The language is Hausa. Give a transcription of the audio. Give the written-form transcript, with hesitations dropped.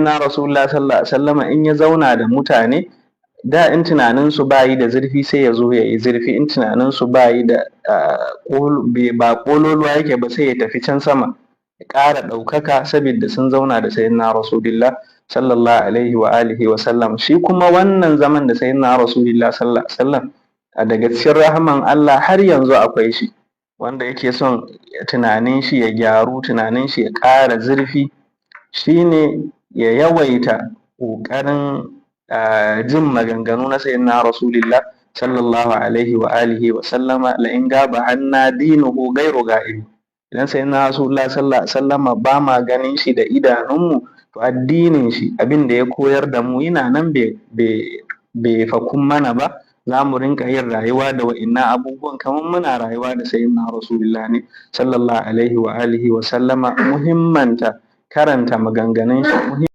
Rasulullah sallallahu alaihi wasallama in ya zauna da mutane da, in tunaninsu ba yi da zurfi, sai ya zo ya yi zurfi. In tunaninsu ba yi da ba ƙololuwa yake ba, sai ya tafi can sama, ya ƙara ɗaukaka, saboda sun zauna da Sayyidina Rasulullah sallallahu alaihi wa alihi wa sallam. Shi kuma wannan zaman da Sayyidina Rasulullah sallallahu alaihi wasallam, a daga cikin rahaman Allah, har yanzu akwai shi. Wanda yake son tunanin shi ya gyaru, tunanin shi ya ƙara zurfi, shine ya yawaita ƙoƙarin jin maganganu na Sayyidina Rasulullah sallallahu alaihi wa alihi wa sallama. La in gaba anna dinuhu ghairu ga'ibi. Idan Sayyidina Rasulullah sallallahu alaihi wasallama ba ma ganin shi da idanunmu, to addinin shi, abin da ya koyar da mu, yana nan, bai fakun mana ba. Za mu rinka yin rayuwa da wa'innan abubuwan kamar muna rayuwa da Sayyidina Rasulullah ne sallallahu alaihi wa alihi wa sallama. Muhimmanta karanta maganganun shi.